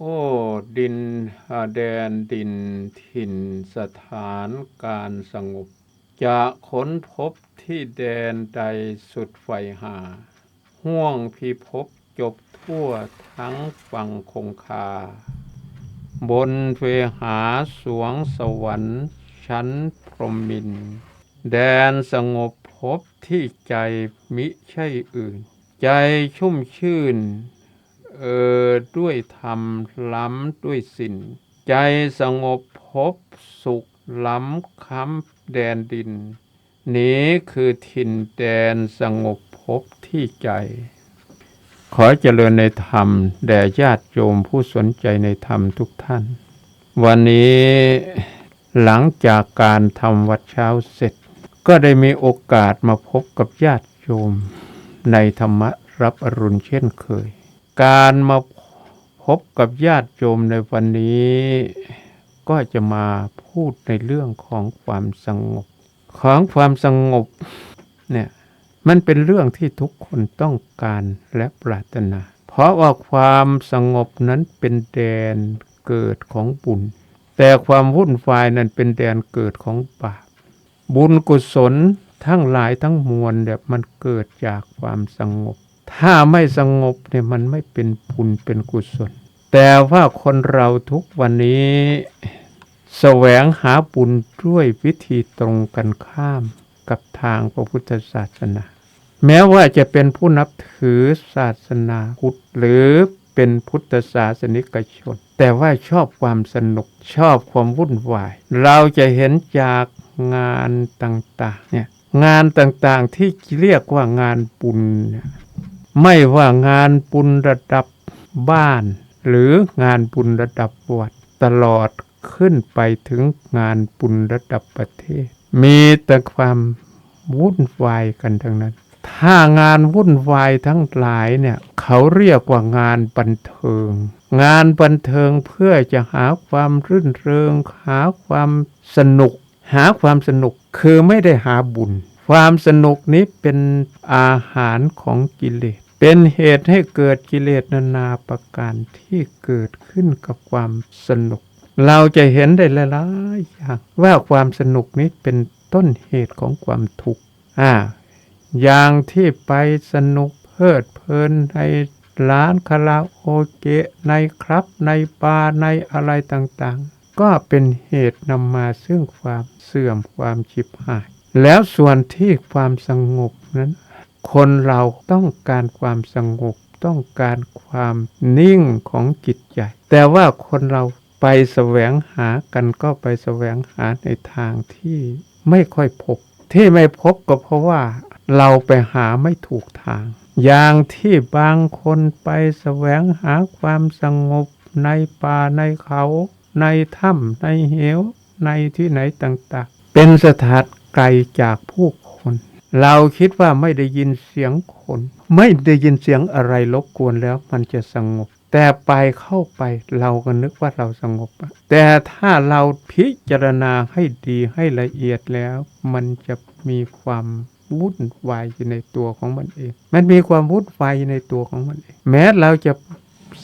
ໂອ້ ດິນ ອາ ແດນດິນ ຖິ່ນສະຖານການສະຫງົບ ຈະຄົ້ນພົບທີ່ແດນໃດສຸດໃຝ່ຫາ ຫ່ວງພິພົບຈົບທົ່ວທັງຝັ່ງຄົງຄາ ບົນເວຫາສວງສະຫວັນຊັ້ນພົມມິນ ແດນສະຫງົບພົບທີ່ໃຈມິໃຊ່ອື່ນ ໃຈຊຸ່ມຊື່ນ ເອີ ດ້ວຍທຳ ລ້ຳດ້ວຍສິນ ໃຈສະຫງົບພົບສຸກ ລ້ຳຄ້ຳແດນດິນ ນີ້ຄືຖິ່ນແດນສະຫງົບພົບທີ່ໃຈ. ຂໍຈະເລີນໃນທຳ ແດ່ຍາດໂຍມຜູ້ສົນໃຈໃນທຳທຸກທ່ານ. ວັນນີ້ ຫຼັງຈາກການທຳວັດເຊົ້າເສັດ ກໍໄດ້ມີໂອກາດມາພົບກັບຍາດໂຍມໃນທຳມະຮັບອະລຸນເຊັ່ນເຄີຍ. ການມາພົບກັບຍາດໂຍມໃນວັນນີ້ ກໍຈະມາພູດໃນເລື່ອງຂອງຄວາມສະຫງົບ. ຂອງຄວາມສະຫງົບເນີ້ຍ ມັນເປັນເລື່ອງທີ່ທຸກຄົນຕ້ອງການ ແລະ ປາດຖະໜາ ເພາະວ່າຄວາມສະຫງົບນັ້ນເປັນແດນເກີດຂອງບຸນ, ແຕ່ຄວາມວຸ່ນວາຍນັ້ນເປັນແດນເກີດຂອງບາບ. ບຸນກຸສົນທັງຫຼາຍທັງມວນເນີ້ຍ ມັນເກີດຈາກຄວາມສະຫງົບ. ຖ້າໄມ່ສະຫງົບເນີ້ຍ ມັນໄມ່ເປັນບຸນເປັນກຸສົນ. ແຕ່ວ່າຄົນເຮົາທຸກວັນນີ້ ສະແຫວງຫາບຸນດ້ວຍວິທີຕົງກັນຂ້າມກັບທາງພະພຸດທະສາສະໜາ. ແມ້ວ່າຈະເປັນຜູ້ນັບຖືສາສະໜາພຸດ ຫຼື ເປັນພຸດທະສາສະນິກະຊົນ, ແຕ່ວ່າຊອບຄວາມສະໜຸກ, ຊອບຄວາມວຸ່ນວາຍ. ເຮົາຈະເຫັນຈາກງານຕ່າງໆເນີ້ຍ, ງານຕ່າງໆທີ່ລຽກວ່າງານບຸນເນີ້ຍ, ໄມ່ວ່າງານບຸນລະດັບບ້ານ ຫຼື ງານບຸນລະດັບວັດ, ຕະຫຼອດຂຶ້ນໄປເຖິງງານບຸນລະດັບປະເທດ, ມີແຕ່ຄວາມວຸ່ນວາຍກັນທັງນັ້ນ. ຖ້າງານວຸ່ນວາຍທັງຫຼາຍເນີ້ຍ ເຂົາລຽກວ່າງານບັນເທີງ. ງານບັນເທີງເພື່ອຈະຫາຄວາມລື່ນເຣິງ, ຫາຄວາມສະໜຸກ, ຫາຄວາມສະໜຸກ ຄືໄມ່ໄດ້ຫາບຸນ. ຄວາມສະໜຸກນີ້ເປັນອາຫານຂອງກິເລດ, ເປັນເຫດໃຫ້ເກີດກິເລດນານາປະການທີ່ເກີດຂຶ້ນກັບຄວາມສະໜຸກ. ເຮົາຈະເຫັນໄດ້ຫຼາຍໆຢ່າງວ່າຄວາມສະໜຸກນີ້ເປັນຕົ້ນເຫດຂອງຄວາມທຸກ. ອາ ຢ່າງທີ່ໄປສະໜຸກເພີດເພີນໃນຮ້ານຄາຣາໂອເກະ, ໃນຄລັບ, ໃນບາ, ໃນອະໄລຕ່າງໆ ກໍເປັນເຫດນຳມາເຊິ່ງຄວາມເສື່ອມ, ຄວາມຈິບຫາຍ. ແລ້ວສ່ວນທີ່ຄວາມສະຫງົບນັ້ນ, ຄົນເຮົາຕ້ອງການຄວາມສະຫງົບ, ຕ້ອງການຄວາມນິ່ງຂອງຈິດໃຈ. ແຕ່ວ່າຄົນເຮົາໄປສະແຫວງຫາກັນ, ກໍໄປສະແຫວງຫາໃນທາງທີ່ໄມ່ຄ່ອຍພົບ. ທີ່ໄມ່ພົບກໍເພາະວ່າເຮົາໄປຫາໄມ່ຖືກທາງ. ຢ່າງທີ່ບາງຄົນໄປສະແຫວງຫາຄວາມສະຫງົບໃນປ່າໃນເຂົາ, ໃນຖ້ຳໃນເຫວ, ໃນທີ່ໃນຕ່າງໆ ເປັນສະຖານໄກຈາກຜູ້ຄົນ. ເຮົາຄິດວ່າໄມ່ໄດ້ຍິນສຽງຄົນ, ໄມ່ໄດ້ຍິນສຽງອະໄລລົບກວນແລ້ວມັນຈະສະຫງົບ. ແຕ່ໄປເຂົ້າໄປ ເຮົາກໍນຶກວ່າເຮົາສະຫງົບ. ແຕ່ຖ້າເຮົາພິຈາລະນາໃຫ້ດີໃຫ້ລະອຽດແລ້ວ, ມັນຈະມີຄວາມວຸ່ນວາຍຢູ່ໃນຕົວຂອງມັນເອງ. ມັນມີຄວາມວຸ່ນວາຍຢູ່ໃນຕົວຂອງມັນເອງ. ແມ້ເຮົາຈະ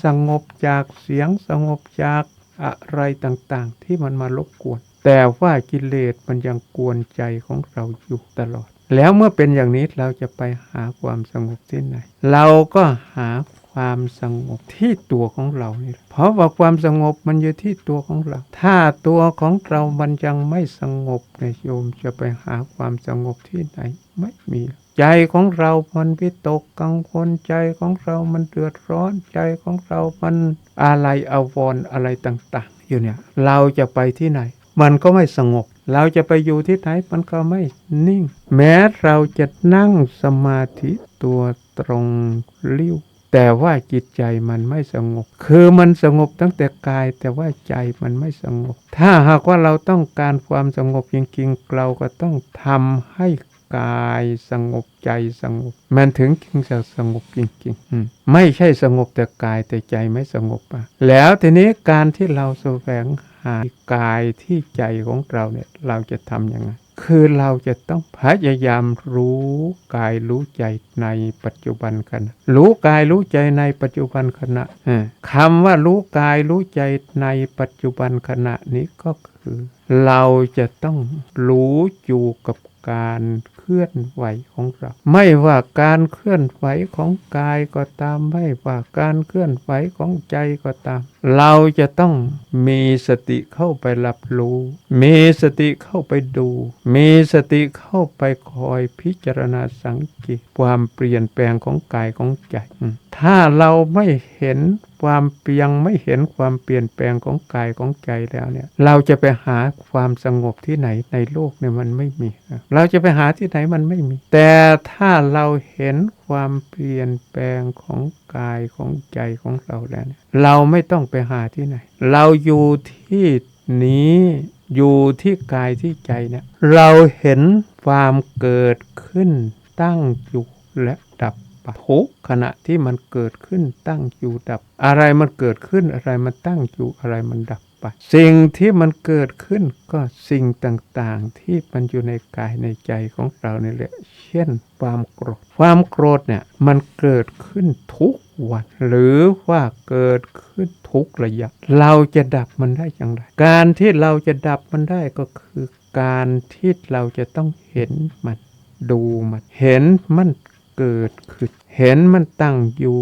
ສະຫງົບຈາກສຽງ, ສະຫງົບຈາກອະໄລຕ່າງໆທີ່ມັນມາລົບກວນ, ແຕ່ວ່າກິເລດມັນຍັງກວນໃຈຂອງເຮົາຢູ່ຕະຫຼອດ. ແລ້ວເມື່ອເປັນຢ່າງນີ້, ເຮົາຈະໄປຫາຄວາມສະຫງົບທີ່ໃນ? ເຮົາກໍຫາຄວາມສະຫງົບທີ່ຕົວຂອງເຮົານີ້. ເພາະວ່າຄວາມສະຫງົບມັນຢູ່ທີ່ຕົວຂອງເຮົາ. ຖ້າຕົວຂອງເຮົາມັນຍັງໄມ່ສະຫງົບ, ໂຍມຈະໄປຫາຄວາມສະຫງົບທີ່ໃນ? ໄມ່ມີ. ໃຈຂອງເຮົາມັນວິຕົກກັງວົນ, ໃຈຂອງເຮົາມັນເດືອດຮ້ອນ, ໃຈຂອງເຮົາມັນອາໄລອາວອນອະໄລຕ່າງໆຢູ່ເນີ້ຍ, ເຮົາຈະໄປທີ່ໃນ? ມັນກໍໄມ່ສະຫງົບ. ເຮົາຈະໄປຢູ່ທີ່ໃນ? ມັນກໍໄມ່ນິ່ງ. ແມ້ເຮົາຈະນັ່ງສະມາທິຕົວຕຣົງລິ້ວ, ແຕ່ວ່າຈິດໃຈມັນໄມ່ສະຫງົບ. ຄືມັນສະຫງົບຕັ້ງແຕ່ກາຍ, ແຕ່ວ່າໃຈມັນໄມ່ສະຫງົບ. ຖ້າຫາກວ່າເຮົາຕ້ອງການຄວາມສະຫງົບຈິງໆ, ເຮົາກໍຕ້ອງທຳໃຫ້ກາຍສະຫງົບ, ໃຈສະຫງົບ, ມັນເຖິງຈຶ່ງຈະສະຫງົບຈິງໆ. ອືມ ໄມ່ໃຊ່ສະຫງົບແຕ່ກາຍ, ແຕ່ໃຈໄມ່ສະຫງົບ. ອາ ແລ້ວທີນີ້ການທີ່ເຮົາສະແຫວງຫາກາຍທີ່ໃຈຂອງເຮົາເນີ້ຍ, ເຮົາຈະທຳຍັງໄງ? ຄືເຮົາຈະຕ້ອງພະຍາຍາມຮູ້ກາຍຮູ້ໃຈໃນປັດຈຸບັນຂະນະ ຮູ້ກາຍຮູ້ໃຈໃນປັດຈຸບັນຂະນະ. ເອີ ຄຳວ່າຮູ້ກາຍຮູ້ໃຈໃນປັດຈຸບັນຂະນະນີ້ ກໍຄືເຮົາຈະຕ້ອງຮູ້ຢູ່ກັບການເຄື່ອນໄຫວຂອງເຮົາ ໄມ່ວ່າການເຄື່ອນໄຫວຂອງກາຍກໍຕາມ ໄມ່ວ່າການເຄື່ອນໄຫວຂອງໃຈກໍຕາມ ເຮົາຈະຕ້ອງມີສະຕິເຂົ້າໄປຮັບຮູ້ ມີສະຕິເຂົ້າໄປດູ, ມີສະຕິເຂົ້າໄປຄອຍພິຈາລະນາສັງເກດຄວາມປ່ຽນແປງຂອງກາຍຂອງໃຈ. ອາ ຖ້າເຮົາໄມ່ເຫັນຄວາມປ່ຽນ ໄມ່ເຫັນຄວາມປ່ຽນແປງຂອງກາຍຂອງໃຈແລ້ວເນ່ຍ ເຮົາຈະໄປຫາຄວາມສະຫງົບທີ່ໃດໃນໂລກນີ້? ມັນໄມ່ມີ. ເຮົາຈະໄປຫາທີ່ໃດ? ມັນໄມ່ມີ. ແຕ່ຖ້າເຮົາເຫັນຄວາມປ່ຽນແປງຂອງກາຍຂອງໃຈຂອງເຮົາແລ້ວເນ່ຍ ເຮົາໄມ່ຕ້ອງໄປຫາທີ່ໃດ. ເຮົາຢູ່ທີ່ນີ້ ຢູ່ທີ່ກາຍທີ່ໃຈເນ່ຍ ເຮົາເຫັນຄວາມເກີດຂຶ້ນ ຕັ້ງຢູ່ ແລະ ດັບໄປ ທຸກຂະນະທີ່ມັນເກີດຂຶ້ນ ຕັ້ງຢູ່ ດັບ. ອະໄລມັນເກີດຂຶ້ນ? ອະໄລມັນຕັ້ງຢູ່? ອະໄລມັນດັບໄປ? ສິ່ງທີ່ມັນເກີດຂຶ້ນ ກໍສິ່ງຕ່າງໆທີ່ມັນຢູ່ໃນກາຍໃນໃຈຂອງເຮົານີ້ແຫຼະ ເຊັ່ນ ຄວາມໂກດ. ຄວາມໂກດເນ່ຍ ມັນເກີດຂຶ້ນທຸກວັນ ຫຼືວ່າເກີດຂຶ້ນທຸກໄລຍະ. ເຮົາຈະດັບມັນໄດ້ຈັ່ງໃດ? ການທີ່ເຮົາຈະດັບມັນໄດ້ ກໍຄືການທີ່ເຮົາຈະຕ້ອງເຫັນມັນ ດູມັນ ເຫັນມັນເກີດຂຶ້ນ ເຫັນມັນຕັ້ງຢູ່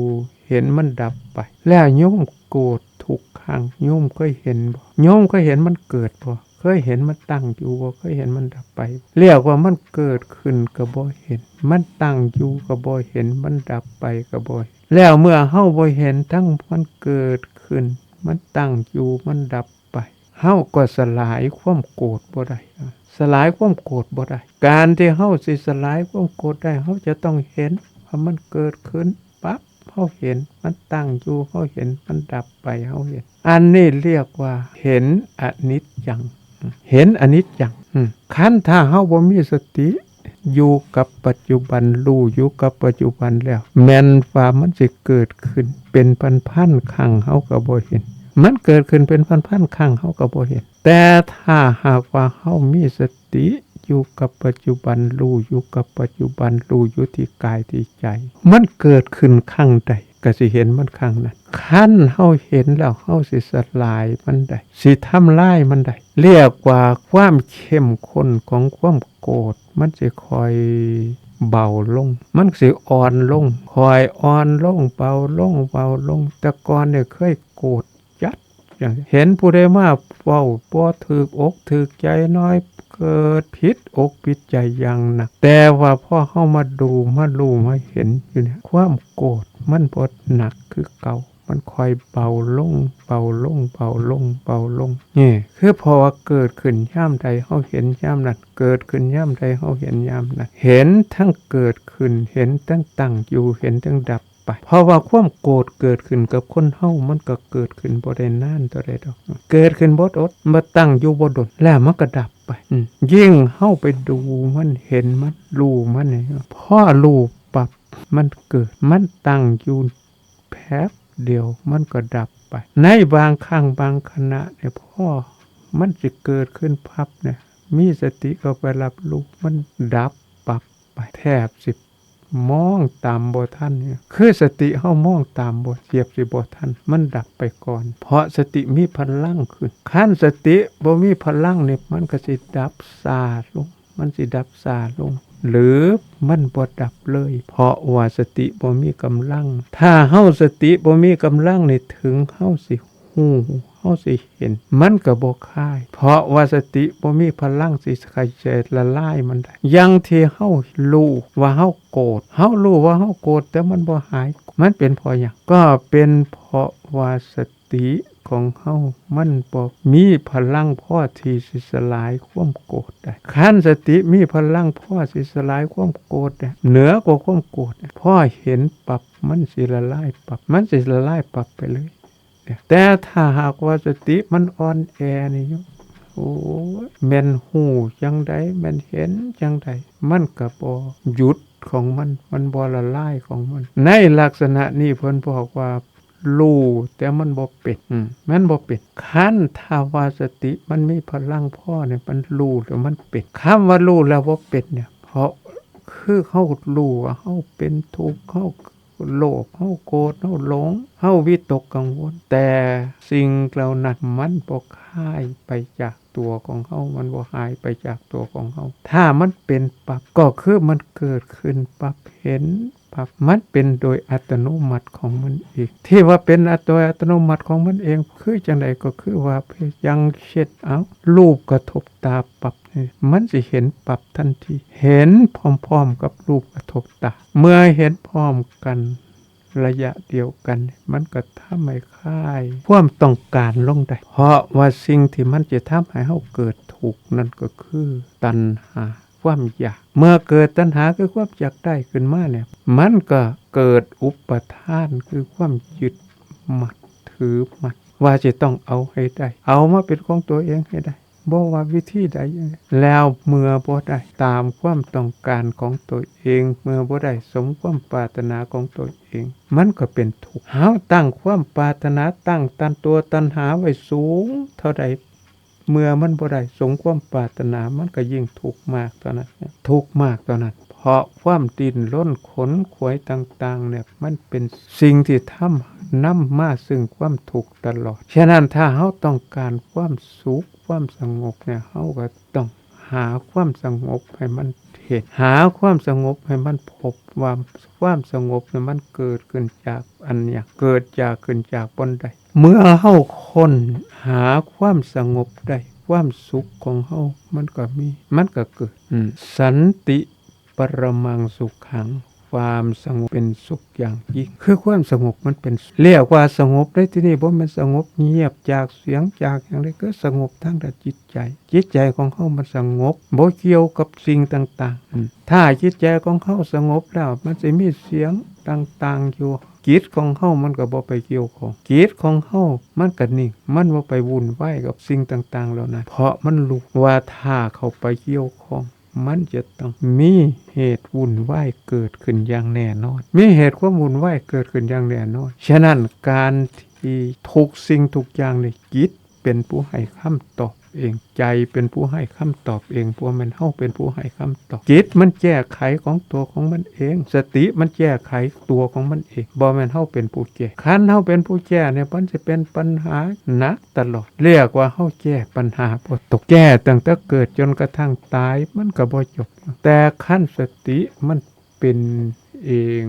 ເຫັນມັນດັບໄປ. ແລ້ວໂຍມໂກດທຸກຄັ້ງ ໂຍມເຄີຍເຫັນບໍ່? ໂຍມເຄີຍເຫັນມັນເກີດບໍ່? ເຄີຍເຫັນມັນຕັ້ງຢູ່ບໍ່? ເຄີຍເຫັນມັນດັບໄປ? ລຽກວ່າມັນເກີດຂຶ້ນກໍບໍ່ເຫັນ ມັນຕັ້ງຢູ່ກໍບໍ່ເຫັນ ມັນດັບໄປກໍບໍ່ເຫັນ. ແລ້ວເມື່ອເຮົາບໍ່ເຫັນທັງມັນເກີດຂຶ້ນ ມັນຕັ້ງຢູ່ ມັນດັບໄປ ເຮົາກໍສະຫຼາຍຄວາມໂກດບໍ່ໄດ້ ສະຫຼາຍຄວາມໂກດບໍ່ໄດ້. ການທີ່ເຮົາຊິສະຫຼາຍຄວາມໂກດໄດ້ ເຮົາຈະຕ້ອງເຫັນວ່າມັນເກີດຂຶ້ນປັບ ເຮົາເຫັນ ມັນຕັ້ງຢູ່ ເຮົາເຫັນ ມັນດັບໄປ ເຮົາເຫັນ. ອັນນີ້ລຽກວ່າເຫັນອະນິດຈັງ ເຫັນອະນິດຈັງ. ອືມ ຄັນຖ້າເຮົາບໍ່ມີສະຕິຢູ່ກັບປັດຈຸບັນ ຮູ້ຢູ່ກັບປັດຈຸບັນແລ້ວ ແມ່ນວ່າມັນຊິເກີດຂຶ້ນເປັນພັນໆຄັ້ງ ເຮົາກໍບໍ່ເຫັນ. ມັນເກີດຂຶ້ນເປັນພັນໆຄັ້ງ ເຮົາກໍບໍ່ເຫັນ. ແຕ່ຖ້າຫາກວ່າເຮົາມີສະຕິຢູ່ກັບປັດຈຸບັນ ຮູ້ຢູ່ກັບປັດຈຸບັນ ຮູ້ຢູ່ທີ່ກາຍທີ່ໃຈ ມັນເກີດຂຶ້ນຄັ້ງໃດ ກໍຊິເຫັນມັນຄັ້ງນັ້ນ. ຄັນເຮົາເຫັນແລ້ວ ເຮົາຊິສະຫຼາຍມັນໄດ້ ຊິທຳລາຍມັນໄດ້. ລຽກວ່າຄວາມເຂັ້ມຂຸ້ນຂອງຄວາມໂກດ ມັນຊິຄ່ອຍເບົາລົງ ມັນຊິອ່ອນລົງ ຄ່ອຍອ່ອນລົງ ເບົາລົງ ເບົາລົງ. ແຕ່ກ່ອນນີ້ເຄີຍໂກດຈັດ ເຫັນຜູ້ໃດມາເວົ້າບໍ່ຖືກອົກຖືກໃຈໜ້ອຍ ເກີດຜິດອົກຜິດໃຈຢ່າງໜັກ. ແຕ່ວ່າພໍເຮົາມາດູ ມາຮູ້ ມາເຫັນຢູ່ນີ້ ຄວາມໂກດມັນບໍ່ໜັກຄືເກົ່າ ມັນຄ່ອຍເບົາລົງ ເບົາລົງ ເບົາລົງ ເບົາລົງ. ນີ້ຄືເພາະວ່າເກີດຂຶ້ນຍາມໃດ ເຮົາເຫັນຍາມນັ້ນ ເກີດຂຶ້ນຍາມໃດ ເຮົາເຫັນຍາມນັ້ນ ເຫັນທັງເກີດຂຶ້ນ ເຫັນທັງຕັ້ງຢູ່ ເຫັນທັງດັບໄປ. ເພາະວ່າຄວາມໂກດເກີດຂຶ້ນກັບຄົນເຮົາ ມັນກໍເກີດຂຶ້ນບໍ່ໄດ້ນານເທົ່າໃດດອກ ເກີດຂຶ້ນບໍ່ດົນ ມາຕັ້ງຢູ່ບໍ່ດົນ ແລ້ວມັນກໍດັບໄປ. ອືມ ຍິ່ງເຮົາໄປດູມັນ ເຫັນມັນ ຮູ້ມັນນີ້ ພໍຮູ້ປັບ ມັນເກີດ ມັນຕັ້ງຢູ່ແປັບດຽວ ມັນກໍດັບໄປ. ໃນບາງຄັ້ງບາງຂະນະນີ້ ພໍມັນຊິເກີດຂຶ້ນປັບນີ້ ມີສະຕິເຂົ້າໄປຮັບຮູ້ ມັນດັບປັບໄປ ແທບຊິ ມອງຕາມບໍ່ທັນ. ຄືສະຕິເຮົາມອງຕາມບໍ່ ທຽບຊິບໍ່ທັນ ມັນດັບໄປກ່ອນ ເພາະສະຕິມີພະລັງຂຶ້ນ. ຄັນສະຕິບໍ່ມີພະລັງນີ້ ມັນກໍຊິດັບຊ້າລົງ ມັນຊິດັບຊ້າລົງ ຫຼື ມັນບໍ່ດັບເລີຍ ເພາະວ່າສະຕິບໍ່ມີກຳລັງ. ຖ້າເຮົາສະຕິບໍ່ມີກຳລັງນີ້ ເຖິງເຮົາຊິ ຮູ້ ເຮົາຊິເຫັນ ມັນກໍບໍ່ຄາຍ ເພາະວ່າສະຕິບໍ່ມີພະລັງຊິຂະແຍາຍລະລາຍມັນໄດ້. ຢ່າງທີ່ເຮົາຮູ້ວ່າເຮົາໂກດ ເຮົາຮູ້ວ່າເຮົາໂກດ ແຕ່ມັນບໍ່ຫາຍ ມັນເປັນເພາະຫຍັງ? ກໍເປັນເພາະວ່າສະຕິຂອງເຮົາມັນບໍ່ມີພະລັງພໍທີ່ຊິສະຫຼາຍຄວາມໂກດໄດ້. ຄັນສະຕິມີພະລັງພໍຊິສະຫຼາຍຄວາມໂກດໄດ້ ເໜືອກວ່າຄວາມໂກດໄດ້ ພໍເຫັນປັບ ມັນຊິລະລາຍປັບ ມັນຊິລະລາຍປັບໄປເລີຍ. ແຕ່ຖ້າຫາກວ່າສະຕິມັນອ່ອນແອນີ້ຢູ່ ໂອ້ຍ ແມ່ນຮູ້ຈັ່ງໃດ ແມ່ນເຫັນຈັ່ງໃດ ມັນກໍບໍ່ຢຸດຂອງມັນ ມັນບໍ່ລະລາຍຂອງມັນ. ໃນລັກສະນະນີ້ເພິ່ນບອກວ່າ ຮູ້ແຕ່ມັນບໍ່ເປັນ ອືມ ມັນບໍ່ເປັນ. ຄັນຖ້າວ່າສະຕິມັນມີພະລັງພໍນີ້ ມັນຮູ້ແລ້ວມັນເປັນ. ຄຳວ່າຮູ້ແລ້ວບໍ່ເປັນນີ້ ເພາະຄືເຮົາຮູ້ວ່າເຮົາເປັນທຸກ ເຮົາໂລບ ເຮົາໂກດ ເຮົາຫຼົງ ເຮົາວິຕົກກັງວົນ ແຕ່ສິ່ງເຫຼົ່ານັ້ນມັນບໍ່ຄາຍໄປຈາກ ຕົວຂອງເຮົາ ມັນບໍ່ຫາຍໄປຈາກຕົວຂອງເຮົາ. ຖ້າມັນເປັນປັບ ກໍຄືມັນເກີດຂຶ້ນປັບ ເຫັນປັບ ມັນເປັນໂດຍອັດຕະໂນມັດຂອງມັນເອງ. ທີ່ວ່າເປັນອັດ ໂດຍອັດຕະໂນມັດຂອງມັນເອງ ຄືຈັ່ງໃດ? ກໍຄືວ່າ ຢ່າງເຊັ່ນ ເອົາ ຮູບກະທົບຕາປັບນີ້ ມັນຊິເຫັນປັບທັນທີ ເຫັນພ້ອມໆກັບຮູບກະທົບຕາ. ເມື່ອເຫັນພ້ອມກັນ ໄລຍະດຽວກັນ ມັນກໍທຳໃຫ້ຄາຍຄວາມຕ້ອງການລົງໄດ້ ເພາະວ່າສິ່ງທີ່ມັນຈະທຳໃຫ້ເຮົາເກີດທຸກນັ້ນກໍຄືຕັນຫາ ຄວາມຢາກ. ເມື່ອເກີດຕັນຫາ ຄືຄວາມຢາກໄດ້ຂຶ້ນມາແລ້ວ ມັນກໍເກີດອຸປາທານ ຄືຄວາມຍຶດໝັ້ນຖືໝັ້ນ ວ່າຈະຕ້ອງເອົາໃຫ້ໄດ້ ເອົາມາເປັນຂອງຕົວເອງໃຫ້ໄດ້ ບໍ່ວ່າວິທີໃດ ແລ້ວເມື່ອບໍ່ໄດ້ຕາມຄວາມຕ້ອງການຂອງຕົວເອງ ເມື່ອບໍ່ໄດ້ສົມຄວາມປາດຖະໜາຂອງຕົວເອງ ມັນກໍເປັນທຸກ. ເຮົາຕັ້ງຄວາມປາດຖະໜາ ຕັ້ງຕັນຕົວຕັນຫາໄວ້ສູງເທົ່າໃດ ເມື່ອມັນບໍ່ໄດ້ສົມຄວາມປາດຖະໜາ ມັນກໍຍິ່ງທຸກມາກເທົ່ານັ້ນ ທຸກມາກເທົ່ານັ້ນ. ເພາະຄວາມດີ້ນລົນຂົນຂວາຍຕ່າງໆນີ້ ມັນເປັນສິ່ງທີ່ທຳ ນຳມາເຊິ່ງຄວາມທຸກຕະຫຼອດ. ສະນັ້ນ ຖ້າເຮົາຕ້ອງການຄວາມສຸກ ຄວາມສະຫງົບນີ້ ເຮົາກໍຕ້ອງຫາຄວາມສະຫງົບໃຫ້ມັນເຫັນ ຫາຄວາມສະຫງົບໃຫ້ມັນພົບວ່າ ຄວາມສະຫງົບນີ້ມັນເກີດຂຶ້ນຈາກອັນຫຍັງ ເກີດຈາກ ຂຶ້ນຈາກບ່ອນໃດ. ເມື່ອເຮົາຄົ້ນຫາຄວາມສະຫງົບໄດ້ ຄວາມສຸກຂອງເຮົາມັນກໍມີ ມັນກໍເກີດ. ອືມ ສັນຕິປະຣະມັງສຸຂັງ ຄວາມສະຫງົບເປັນສຸກຢ່າງຍິ່ງ ຄືຄວາມສະຫງົບມັນເປັນ ເອີ້ນວ່າສະຫງົບໃນທີ່ນີ້ ບໍ່ແມ່ນສະຫງົບງຽບຈາກສຽງຈາກຫຍັງເດ້ ຄືສະຫງົບທາງດ້ານຈິດໃຈ. ຈິດໃຈຂອງເຮົາມັນສະຫງົບ ບໍ່ກ່ຽວກັບສິ່ງຕ່າງໆ. ອືມ ຖ້າຈິດໃຈຂອງເຮົາສະຫງົບແລ້ວ ມັນຊິມີສຽງຕ່າງໆຢູ່ ຈິດຂອງເຮົາມັນກໍບໍ່ໄປກ່ຽວຂ້ອງ ຈິດຂອງເຮົາມັນກໍນິ່ງ ມັນບໍ່ໄປວຸ່ນວາຍກັບສິ່ງຕ່າງໆເຫຼົ່ານັ້ນ ເພາະມັນຮູ້ວ່າຖ້າເຂົ້າໄປກ່ຽວຂ້ອງ ມັນຈະຕ້ອງມີເຫດວຸ່ນວາຍເກີດຂຶ້ນຢ່າງແນ່ນອນ ມີເຫດຄວາມວຸ່ນວາຍເກີດຂຶ້ນຢ່າງແນ່ນອນ. ສະນັ້ນ ການທີ່ທຸກສິ່ງທຸກຢ່າງນີ້ ຈິດເປັນຜູ້ໃຫ້ຄຳຕອບເອງ ໃຈເປັນຜູ້ໃຫ້ຄຳຕອບເອງ ບໍ່ແມ່ນເຮົາເປັນຜູ້ໃຫ້ຄຳຕອບ. ຈິດມັນແກ້ໄຂຂອງຕົວຂອງມັນເອງ ສະຕິມັນແກ້ໄຂຕົວຂອງມັນເອງ ບໍ່ແມ່ນເຮົາເປັນຜູ້ແກ້. ຄັນເຮົາເປັນຜູ້ແກ້ນີ້ ມັນຊິເປັນບັນຫາໜັກຕະຫຼອດ ຮຽກວ່າເຮົາແກ້ບັນຫາບໍ່ຕົກ ແກ້ຕັ້ງແຕ່ເກີດຈົນກະທັ້ງຕາຍ ມັນກໍບໍ່ຈົບ. ແຕ່ຄັນສະຕິມັນ ເປັນເອງ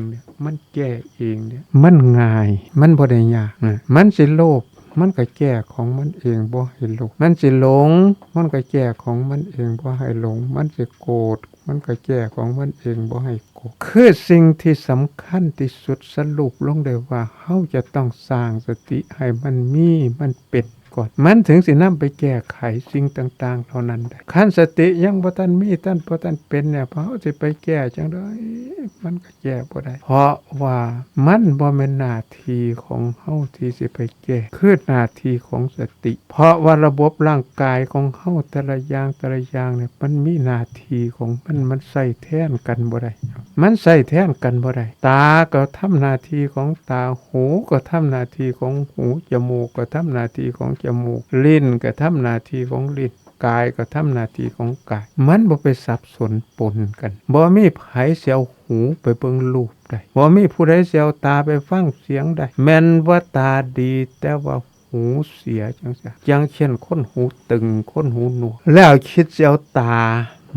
ມັນແກ້ເອງ ມັນງ່າຍ ມັນບໍ່ໄດ້ຍາກ. ມັນຊິໂລບ ມັນກໍແກ້ຂອງມັນເອງ ບໍ່ໃຫ້ໂລບ ມັນຊິຫຼົງ ມັນກໍແກ້ຂອງມັນເອງ ບໍ່ໃຫ້ຫຼົງ ມັນຊິໂກດ ມັນກໍແກ້ຂອງມັນເອງ ບໍ່ໃຫ້ໂກດ. ຄືສິ່ງທີ່ສຳຄັນທີ່ສຸດ ສະຫຼຸບລົງໄດ້ວ່າ ເຮົາຈະຕ້ອງສ້າງສະຕິໃຫ້ມັນມີ ມັນເປັນ ກ່ອນ ມັນເຖິງຊິນຳໄປແກ້ໄຂສິ່ງຕ່າງໆເຫຼົ່ານັ້ນໄດ້. ຄັນສະຕິຍັງບໍ່ທັນມີ ທັນ ບໍ່ທັນເປັນແລ້ວ ເຮົາຊິໄປແກ້ຈັ່ງໃດ? ມັນກໍແກ້ບໍ່ໄດ້ ເພາະວ່າມັນບໍ່ແມ່ນໜ້າທີ່ຂອງເຮົາທີ່ຊິໄປແກ້ ຄືໜ້າທີ່ຂອງສະຕິ. ເພາະວ່າລະບົບຮ່າງກາຍຂອງເຮົາແຕ່ລະຢ່າງ ແຕ່ລະຢ່າງນີ້ ມັນມີໜ້າທີ່ຂອງມັນ ມັນໃຊ້ແທນກັນບໍ່ໄດ້ ມັນໃຊ້ແທນກັນບໍ່ໄດ້. ຕາກໍທຳໜ້າທີ່ຂອງຕາ ຫູກໍທຳໜ້າທີ່ຂອງຫູ ຈະມູກກໍທຳໜ້າທີ່ຂອງຈະມູກ ລີ້ນກໍທຳໜ້າທີ່ຂອງລີ້ນ ກາຍກໍທຳໜ້າທີ່ຂອງກາຍ. ມັນບໍ່ໄປສັບສົນປົນກັນ ບໍ່ມີໃຜຊິເອົາຫູໄປເບິ່ງຮູບໄດ້ ບໍ່ມີຜູ້ໃດຊິເອົາຕາໄປຟັງສຽງໄດ້. ແມ່ນວ່າຕາດີ ແຕ່ວ່າຫູເສຍຈັ່ງຊີ້ ຢ່າງເຊັ່ນຄົນຫູຕຶງ ຄົນຫູໜວກ ແລ້ວຄິດຊິເອົາຕາ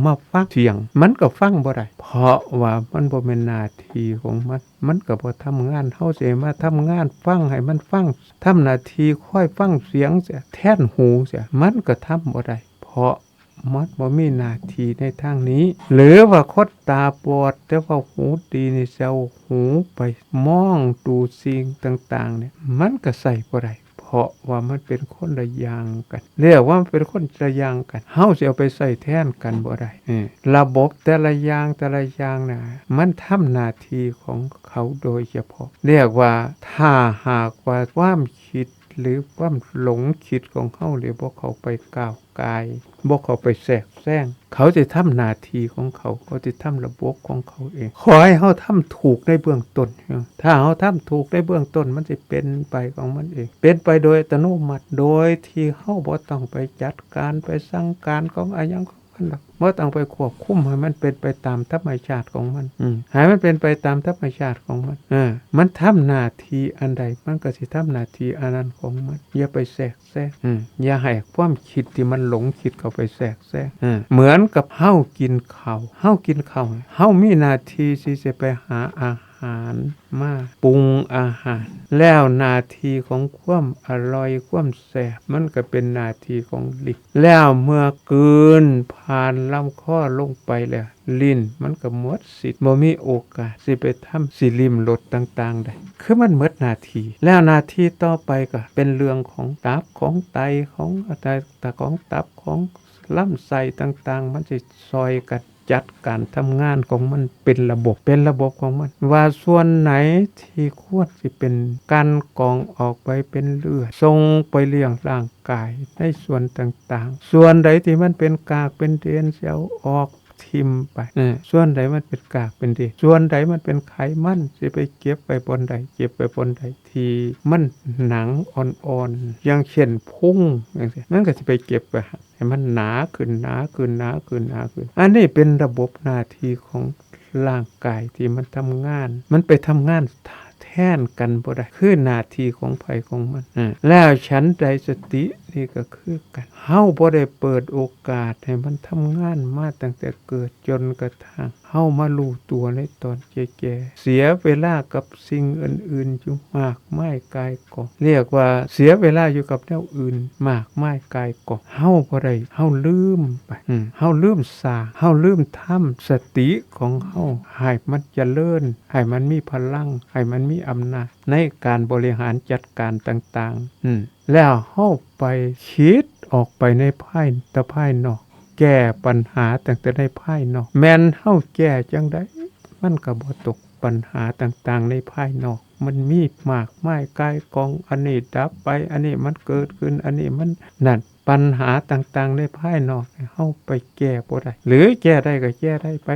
ມາຟັງສຽງ ມັນກໍຟັງບໍ່ໄດ້ ເພາະວ່າມັນບໍ່ແມ່ນໜ້າທີ່ຂອງມັນ. ມັນກໍບໍ່ທຳງານ ເຮົາຊິໃຫ້ມາທຳງານຟັງ ໃຫ້ມັນຟັງ ທຳໜ້າທີ່ຄອຍຟັງສຽງເສຍ ແທນຫູເສຍ ມັນກໍທຳບໍ່ໄດ້ ເພາະມັນບໍ່ມີໜ້າທີ່ໃນທາງນີ້. ຫຼືວ່າຄົນຕາບອດ ແຕ່ວ່າຫູດີນີ້ ຊິເອົາຫູໄປມອງດູສິ່ງຕ່າງໆນີ້ ມັນກໍໃຊ້ບໍ່ໄດ້ ເພາະວ່າມັນເປັນຄົນລະຢ່າງກັນ ຮຽກວ່າມັນເປັນຄົນລະຢ່າງກັນ ເຮົາຊິເອົາໄປໃຊ້ແທນກັນບໍ່ໄດ້. ເອີ ລະບົບແຕ່ລະຢ່າງ ແຕ່ລະຢ່າງນະ ມັນທຳໜ້າທີ່ຂອງເຂົາໂດຍສະເພາະ ຮຽກວ່າ ຖ້າຫາກວ່າຄວາມຄິດ ຫຼືຄວາມຫຼົງຄິດຂອງເຮົາ ຫຼືບໍ່ເຂົ້າໄປກ້າວກ່າຍ ບໍ່ເຂົ້າໄປແຊກແຊງ. ເຂົາຊິທຳໜ້າທີ່ຂອງເຂົາ, ເຂົາຊິທຳລະບົບຂອງເຂົາເອງ. ຂໍໃຫ້ເຮົາທຳຖືກໃນເບື້ອງຕົ້ນ. ຖ້າເຮົາທຳຖືກໃນເບື້ອງຕົ້ນ, ມັນຊິເປັນໄປຂອງມັນເອງ, ເປັນໄປໂດຍອັດຕະໂນມັດ, ໂດຍທີ່ເຮົາບໍ່ຕ້ອງໄປຈັດການ, ໄປສັ່ງການຂອງອາຫຍັງຂອງມັນດອກ, ບໍ່ຕ້ອງໄປຄວບຄຸມ, ໃຫ້ມັນເປັນໄປຕາມທຳມະຊາດຂອງມັນ. ອືມ ໃຫ້ມັນເປັນໄປຕາມທຳມະຊາດຂອງມັນ. ເອີ ມັນທຳໜ້າທີ່ອັນໃດ, ມັນກໍຊິທຳໜ້າທີ່ອັນນັ້ນຂອງມັນ. ຢ່າໄປແຊກ ແຊກ ອືມ ຢ່າໃຫ້ຄວາມຄິດທີ່ມັນຫຼົງຄິດເຂົ້າໄປແຊກແຊງ. ເອີ ເໝືອນກັບເຮົາກິນເຂົ້າ, ເຮົາກິນເຂົ້າ, ເຮົາມີໜ້າທີ່ທີ່ຈະໄປຫາອາຫານມາປຸງອາຫານ, ແລ້ວໜ້າທີ່ຂອງຄວາມອະລ່ອຍ, ຄວາມແຊບ, ມັນກໍເປັນໜ້າທີ່ຂອງລິ້ນ. ແລ້ວເມື່ອກືນຜ່ານລຳຄໍລົງໄປແລ້ວ, ລິ້ນມັນກໍໝົດສິດ, ບໍ່ມີໂອກາດຊິໄປທຳ ຊິລິ້ມລົດຕ່າງໆໄດ້, ຄືມັນໝົດໜ້າທີ່. ແລ້ວໜ້າທີ່ຕໍ່ໄປກໍເປັນເລື່ອງຂອງຕັບ ຂອງໄຕ ຂອງ ຂອງຕັບ ຂອງລຳໄສ້ຕ່າງໆ, ມັນຊິຊ່ອຍກັນຈັດການທຳງານຂອງມັນເປັນລະບົບ, ເປັນລະບົບຂອງມັນ ວ່າສ່ວນໃດທີ່ຄວນຊິເປັນ ກັ່ນກອງອອກໄປເປັນເລືອດ, ສົ່ງໄປລ້ຽງຮ່າງກາຍໃນສ່ວນຕ່າງໆ, ສ່ວນໃດທີ່ມັນເປັນກາກເປັນເດນ ຊິເອົາອອກ ຖິ້ມໄປ. ເອີ ສ່ວນໃດມັນເປັນກາກເປັນເດນ, ສ່ວນໃດມັນເປັນໄຂມັນ, ຊິໄປເກັບໄວ້ບ່ອນໃດ, ເກັບໄວ້ບ່ອນໃດທີ່ມັນໜັງອ່ອນໆ, ຢ່າງເຊັ່ນພຸງຈັ່ງຊີ້, ມັນກໍຊິໄປເກັບໄວ້ໃຫ້ມັນໜາຂຶ້ນ, ໜາຂຶ້ນ, ໜາຂຶ້ນ, ໜາຂຶ້ນ. ອັນນີ້ເປັນລະບົບໜ້າທີ່ຂອງຮ່າງກາຍທີ່ມັນທຳງານ, ມັນໄປທຳງານ ແທນກັນບໍ່ໄດ້, ຄືໜ້າທີ່ຂອງໃຜຂອງມັນ. ເອີ ແລ້ວສັນໃດສະຕິນີ້ກໍຄືກັນ, ເຮົາບໍ່ໄດ້ເປີດໂອກາດໃຫ້ມັນທຳງານມາຕັ້ງແຕ່ເກີດ ຈົນກະທັ່ງເຮົາມາຮູ້ຕົວໃນຕອນແກ່ໆ, ເສຍເວລາກັບສິ່ງອື່ນໆຢູ່ມາກມາຍກ່າຍກອງ, ຮຽກວ່າເສຍເວລາຢູ່ກັບແນວອື່ນມາກມາຍກ່າຍກອງ. ເຮົາບໍ່ໄດ້, ເຮົາລືມໄປ, ເຮົາລືມສ້າງ, ເຮົາລືມທຳສະຕິຂອງເຮົາໃຫ້ມັນຈະເລີນ, ໃຫ້ມັນມີພະລັງ, ໃຫ້ມັນມີອຳນາດ ໃນການບໍລິຫານຈັດການຕ່າງໆ. ອືມ ແລ້ວເຮົາໄປຄິດອອກໄປໃນພາຍ ແຕ່ພາຍນອກ, ແກ້ບັນຫາຕັ້ງແຕ່ໃນພາຍນອກ. ແມ່ນເຮົາແກ້ຈັ່ງໃດ ມັນກໍບໍ່ຕົກ. ບັນຫາຕ່າງໆໃນພາຍນອກ ມັນມີມາກມາຍກ່າຍກອງ, ອັນນີ້ດັບໄປ, ອັນນີ້ມັນເກີດຂຶ້ນ, ອັນນີ້ມັນນັ້ນ. ບັນຫາຕ່າງໆໃນພາຍນອກ ເຮົາໄປແກ້ບໍ່ໄດ້ ຫຼືແກ້ໄດ້ກໍແກ້ໄດ້ໄປ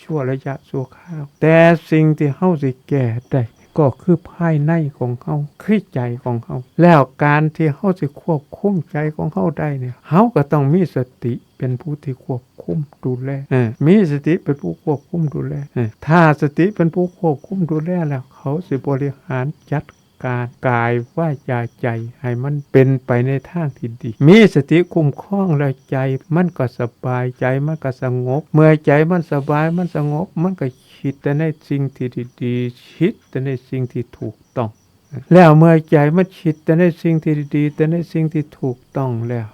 ຊົ່ວໄລຍະຊົ່ວຄາວ, ແຕ່ສິ່ງທີ່ເຮົາຊິແກ້ໄດ້ກໍຄືພາຍໃນຂອງເຮົາ, ຄືໃຈຂອງເຮົາ. ແລ້ວການທີ່ເຮົາຊິຄວບຄຸມໃຈຂອງເຮົາໄດ້ນີ້, ເຮົາກໍຕ້ອງມີສະຕິເປັນຜູ້ທີ່ຄວບຄຸມດູແລ, ເອີ ມີສະຕິເປັນຜູ້ຄວບຄຸມດູແລ. ເອີ ຖ້າສະຕິເປັນຜູ້ຄວບຄຸມດູແລແລ້ວ, ເຂົາຊິບໍລິຫານຈັດ ການກາຍ ວາຈາ ໃຈ ໃຫ້ມັນເປັນໄປໃນທາງທີ່ດີ. ມີສະຕິຄຸ້ມຄອງແລ້ວ ໃຈມັນກໍສະບາຍ, ໃຈມັນກໍສະຫງົບ. ເມື່ອໃຈມັນສະບາຍ, ມັນສະຫງົບ, ມັນກໍຄິດແຕ່ໃນສິ່ງທີ່ດີໆ, ຄິດແຕ່ໃນສິ່ງທີ່ຖືກຕ້ອງ. ແລ້ວເມື່ອໃຈມັນຄິດແຕ່ໃນສິ່ງທີ່ດີໆ, ແຕ່ໃນສິ່ງທີ່ຖືກຕ້ອງແລ້ວ,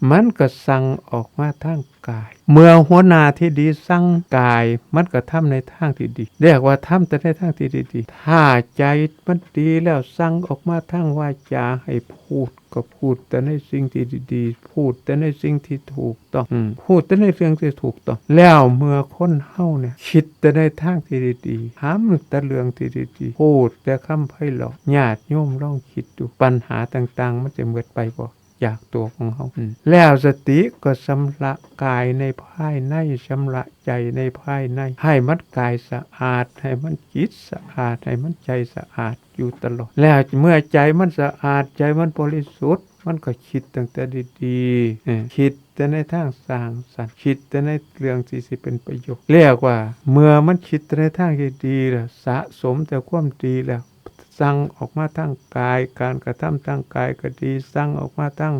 ມັນກໍສັ່ງອອກມາທາງ ກາຍ. ເມື່ອຫົວໜ້າທີ່ດີສັ່ງກາຍ, ມັນກໍທຳໃນທາງທີ່ດີ, ຮຽກວ່າທຳແຕ່ໃນທາງທີ່ດີໆ. ຖ້າໃຈມັນດີແລ້ວ, ສັ່ງອອກມາທາງວາຈາໃຫ້ພູດ, ກໍພູດແຕ່ໃນສິ່ງທີ່ດີໆ, ພູດແຕ່ໃນສິ່ງທີ່ຖືກຕ້ອງ, ອືມ, ພູດແຕ່ໃນສິ່ງທີ່ຖືກຕ້ອງ. ແລ້ວເມື່ອຄົນເຮົານີ້ຄິດແຕ່ໃນທາງທີ່ດີໆ, ທຳແຕ່ເລື່ອງທີ່ດີໆ, ພູດແຕ່ຄຳໄພເລາະ, ຍາດໂຍມລອງຄິດດູ, ບັນຫາຕ່າງໆມັນຈະໝົດໄປບໍ່? ຈາກຕົວຂອງເຮົາ. ອືມ ແລ້ວສະຕິກໍຊຳລະກາຍໃນພາຍໃນ, ຊຳລະໃຈໃນພາຍໃນ, ໃຫ້ມັນກາຍສະອາດ, ໃຫ້ມັນຈິດສະອາດ, ໃຫ້ມັນໃຈສະອາດຢູ່ຕະຫຼອດ. ແລ້ວເມື່ອໃຈມັນສະອາດ, ໃຈມັນບໍລິສຸດ, ມັນກໍຄິດຕັ້ງແຕ່ດີໆ, ເອີ ຄິດແຕ່ໃນທາງສ້າງສັນ, ຄິດແຕ່ໃນເລື່ອງທີ່ຊິເປັນປະໂຫຍດ. ຮຽກວ່າເມື່ອມັນຄິດແຕ່ໃນທາງທີ່ດີແລ້ວ, ສະສົມແຕ່ຄວາມດີແລ້ວ, ສັ່ງອອກມາທາງກາຍ, ການກະທຳທາງກາຍກໍດີ, ສັ່ງອອກມາທາງ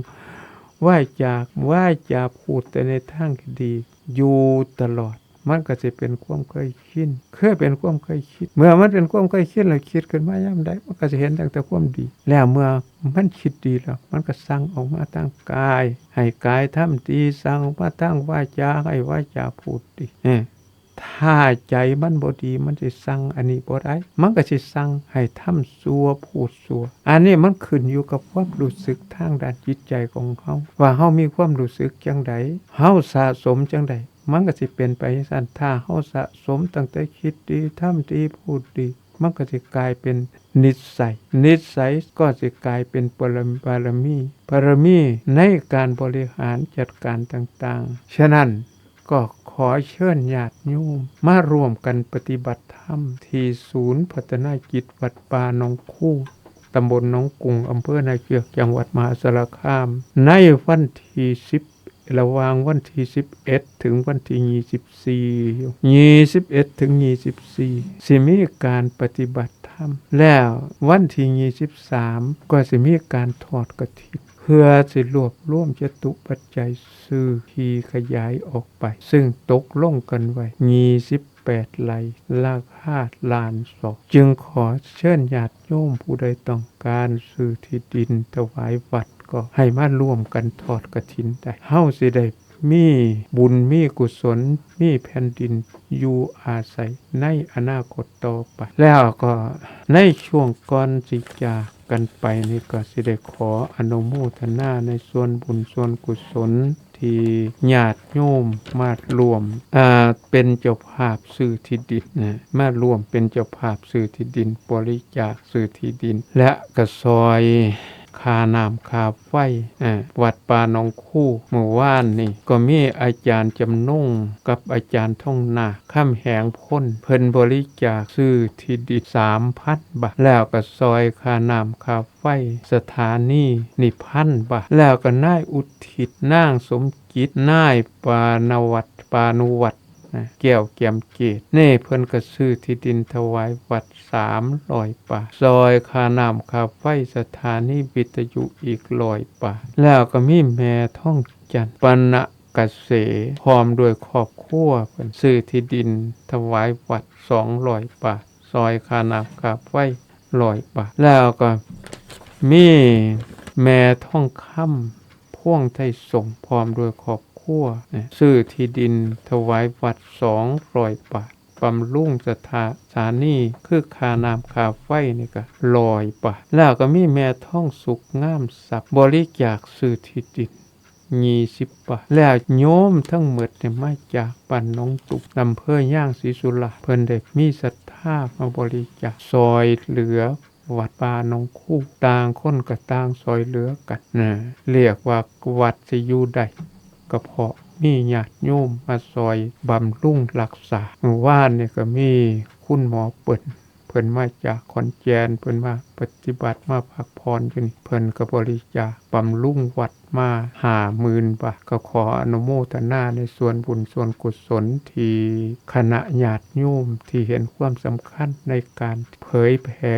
ວາຈາ, ວາຈາພູດແຕ່ໃນທາງທີ່ດີຢູ່ຕະຫຼອດ, ມັນກໍຊິເປັນຄວາມເຄີຍຊິນ, ເຄີຍເປັນຄວາມເຄີຍຊິນ. ເມື່ອມັນເປັນຄວາມເຄີຍຊິນແລ້ວ, ຄິດຂຶ້ນມາຍາມໃດ, ມັນກໍຊິເຫັນຕັ້ງແຕ່ຄວາມດີ. ແລ້ວເມື່ອມັນຄິດດີແລ້ວ, ມັນກໍສັ່ງອອກມາທາງກາຍ, ໃຫ້ກາຍທຳດີ, ສັ່ງອອກມາທາງວາຈາ, ໃຫ້ວາຈາພູດດີ. ເອີ ຖ້າໃຈມັນບໍ່ດີ, ມັນຊິສັ່ງອັນນີ້ບໍ່ໄດ້, ມັນກໍຊິສັ່ງໃຫ້ທຳຊົ່ວ, ພູດຊົ່ວ. ອັນນີ້ມັນຂຶ້ນຢູ່ກັບຄວາມຮູ້ສຶກທາງດ້ານຈິດໃຈຂອງເຮົາ, ວ່າເຮົາມີຄວາມຮູ້ສຶກຈັ່ງໃດ, ເຮົາສະສົມຈັ່ງໃດ, ມັນກໍຊິເປັນໄປຈັ່ງຊັ້ນ. ຖ້າເຮົາສະສົມຕັ້ງແຕ່ຄິດດີ, ທຳດີ, ພູດດີ, ມັນກໍຊິກາຍເປັນນິດໄສ, ນິດໄສກໍຊິກາຍເປັນປະລະ ບາລະມີ, ບາລະມີໃນການບໍລິຫານຈັດການຕ່າງໆ. ສະນັ້ນ ກໍຂໍເຊີນຍາດໂຍມມາຮ່ວມກັນປະຕິບັດທຳທີ່ສູນພັດທະນາຈິດວັດປ່າໜອງຄູ, ຕຳບົນໜອງກຸງ, ອຳເພີນາເຈືອກ, ຈັງຫວັດມະຫາສາລະຄາມ ໃນວັນທີສິບ ລະຫວ່າງວັນທີສິບເອັດ ເຖິງວັນທີຍີ່ສິບສີ່ ຍີ່ສິບເອັດ ເຖິງຍີ່ສິບສີ່ ຊິມີການປະຕິບັດທຳ ແລ້ວວັນທີຍີ່ສິບສາມ ກໍຊິມີການທອດກະຖິນ ເພື່ອຊິລວບລວມຈະຕຸປັດໄຈ ຊື້ທີ່ຂະຫຍາຍອອກໄປ ເຊິ່ງຕົກລົງກັນໄວ້ ຍີ່ສິບແປດໄລ່ ລາຄາລ້ານສອງ. ຈຶ່ງຂໍເຊີນຍາດໂຍມຜູ້ໃດຕ້ອງການຊື້ທີ່ດິນຖວາຍວັດ ກໍໃຫ້ມາຮ່ວມກັນທອດກະຖິນໄດ້. ເຮົາຊິໄດ້ມີບຸນມີກຸສົນ ມີແຜ່ນດິນຢູ່ອາໄສໃນອະນາຄົດຕໍ່ໄປ. ແລ້ວກໍໃນຊ່ວງກ່ອນຊິຈາກກັນໄປນີ້ ກໍຊິໄດ້ຂໍອະນຸໂມທະນາໃນສ່ວນບຸນສ່ວນກຸສົນ ທີ່ຍາດໂຍມມາຮ່ວມ ເປັນເຈົ້າພາບຊື້ທີ່ດິນນະ ມາຮ່ວມເປັນເຈົ້າພາບຊື້ທີ່ດິນ, ບໍລິຈາກຊື້ທີ່ດິນ ແລະ ກະຊ່ອຍຄ່ານ້ຳຄ່າໄຟ ວັດປ່າໜອງຄູ. ມື້ວານນີ້ກໍມີອາຈານຈຳນົງກັບອາຈານທອງນາກ ຄຳແຫງພົນ ເພິ່ນບໍລິຈາກຊື້ທີ່ດິນສາມພັນບາດ ແລ້ວກໍຊ່ອຍຄ່ານ້ຳຄ່າ ໄຟສະຖານີນີ້ພັນບາດ ແລ້ວກໍນາຍອຸທິດ, ນາງສົມຈິດ, ນາຍປານະວັດ, ປານຸວັດນະ ແກ້ວແຈ່ມເກດນີ້ ເພິ່ນກໍຊື້ທີ່ດິນຖວາຍວັດສາມຮ້ອຍບາດ, ຊ່ອຍຄ່ານ້ຳຄ່າໄຟສະຖານີວິທະຍຸອີກຮ້ອຍບາດ, ແລ້ວກໍມີແມ່ທອງຈັນ ປານະກະເສ ພ້ອມດ້ວຍຄອບຄົວ ເພິ່ນຊື້ທີ່ດິນຖວາຍວັດສອງຮ້ອຍບາດ, ຊ່ອຍຄ່ານ້ຳຄ່າໄຟ ຮ້ອຍບາດ ແລ້ວກໍມີແມ່ທອງຄຳ ພວງໄທສົງ ພ້ອມດ້ວຍຄອບຄົວ ຊື້ທີ່ດິນຖວາຍວັດສອງຮ້ອຍບາດ, ບຳລຸງສະຖາ ສະຖານີ ຄືຄ່ານ້ຳຄ່າໄຟນີ້ກໍຮ້ອຍບາດ, ແລ້ວກໍມີແມ່ທອງສຸກ ງາມຊັບ ບໍລິຈາກຊື້ທີ່ດິນ ຍີ່ສິບບາດ ແລ້ວໂຍມທັງໝົດນີ້ມາຈາກບ້ານໜອງຕຸກ ອຳເພີຍາງສີສຸລາດ ເພິ່ນໄດ້ມີສັດທາມາບໍລິຈາກຊ່ອຍເຫຼືອວັດປ່າໜອງຄູ, ຕ່າງຄົນກໍຕ່າງຊ່ອຍເຫຼືອກັນນະ ຮຽກວ່າວັດຊິຢູ່ໄດ້ ກໍເພາະມີຍາດໂຍມມາຊ່ອຍບຳລຸງຮັກສາ. ມື້ວານນີ້ກໍມີຄຸນໝໍເປີ້ນ ເພິ່ນມາຈາກຂອນແກ່ນ ເພິ່ນມາປະຕິບັດ ມາພັກຜ່ອນຢູ່ນີ້ ເພິ່ນກໍບໍລິຈາກບຳລຸງວັດມາຫ້າໝື່ນບາດ, ກໍຂໍອະນຸໂມທະນາໃນສ່ວນບຸນສ່ວນກຸສົນທີ່ຄະນະຍາດໂຍມທີ່ເຫັນຄວາມສຳຄັນໃນການເຜີຍແຜ່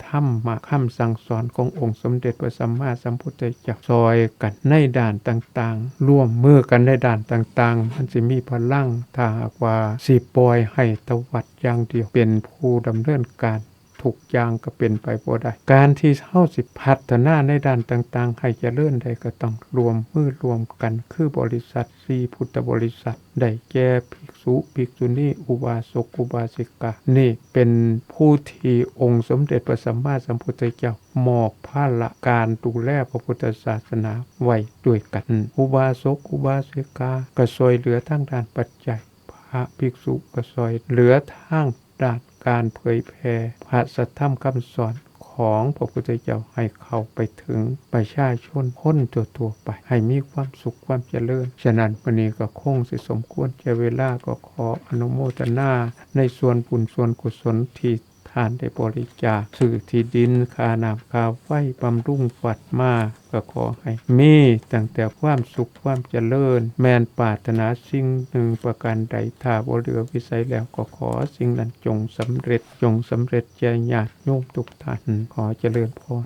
ທຳມະຄຳສັ່ງສອນຂອງອົງສົມເດັດພະສຳມາສຳພຸດທະເຈົ້າ, ຊ່ອຍກັນໃນດ້ານຕ່າງໆ, ຮ່ວມມືກັນໃນດ້ານຕ່າງໆ, ມັນຊິມີພະລັງ. ຖ້າຫາກວ່າຊິປ່ອຍໃຫ້ແຕ່ວັດ ຢ່າງດຽວ ເປັນຜູ້ດຳເນີນການ ທຸກຢ່າງກໍເປັນໄປບໍ່ໄດ້. ການທີ່ເຮົາຊິພັດທະນາໃນດ້ານຕ່າງໆໃຫ້ຈະເລີນໄດ້ ກໍຕ້ອງຮ່ວມມືຮ່ວມກັນ ຄືບໍລິສັດສີ່ພຸດທະບໍລິສັດ ໄດ້ແກ່ ພິກສຸ ພິກສຸນີ ອຸບາສົກ ອຸບາສິກາ ນີ້ເປັນຜູ້ທີ່ອົງສົມເດັດພະສຳມາສຳພຸດທະເຈົ້າ ມອບພາລະການດູແລພະພຸດທະສາສະໜາໄວ້ດ້ວຍກັນ. ອຸບາສົກ ອຸບາສິກາ ກໍຊ່ວຍເຫຼືອທາງດ້ານປັດໄຈ, ພະພິກສຸກໍຊ່ວຍເຫຼືອທາງດ້ານການເຜີຍແຜ່ພະສັດທຳຄຳສອນຂອງພະພຸດທະເຈົ້າໃຫ້ເຂົ້າໄປເຖິງປະຊາຊົນຄົນທົ່ວໆໄປ ໃຫ້ມີຄວາມສຸກຄວາມຈະເລີນ. ສະນັ້ນ ມື້ນີ້ກໍຄົງຊິສົມຄວນແກ່ເວລາ, ກໍຂໍອະນຸໂມທະນາໃນສ່ວນບຸນສ່ວນກຸສົນທີ່ ທ່ານໄດ້ບໍລິຈາກຊື້ທີ່ດິນ, ຄ່ານ້ຳຄ່າໄຟ, ບຳລຸງວັດມາ, ກໍຂໍໃຫ້ມີຕັ້ງແຕ່ຄວາມສຸກຄວາມຈະເລີນ, ແມ່ນປາດຖະໜາສິ່ງໜຶ່ງປະການໃດ, ຖ້າບໍ່ເຫຼືອວິໄສແລ້ວ, ກໍຂໍສິ່ງນັ້ນຈົ່ງສຳເລັດ, ຈົ່ງສຳເລັດແກ່ຍາດໂຍມທຸກທ່ານ. ຂໍຈະເລີນພອນ.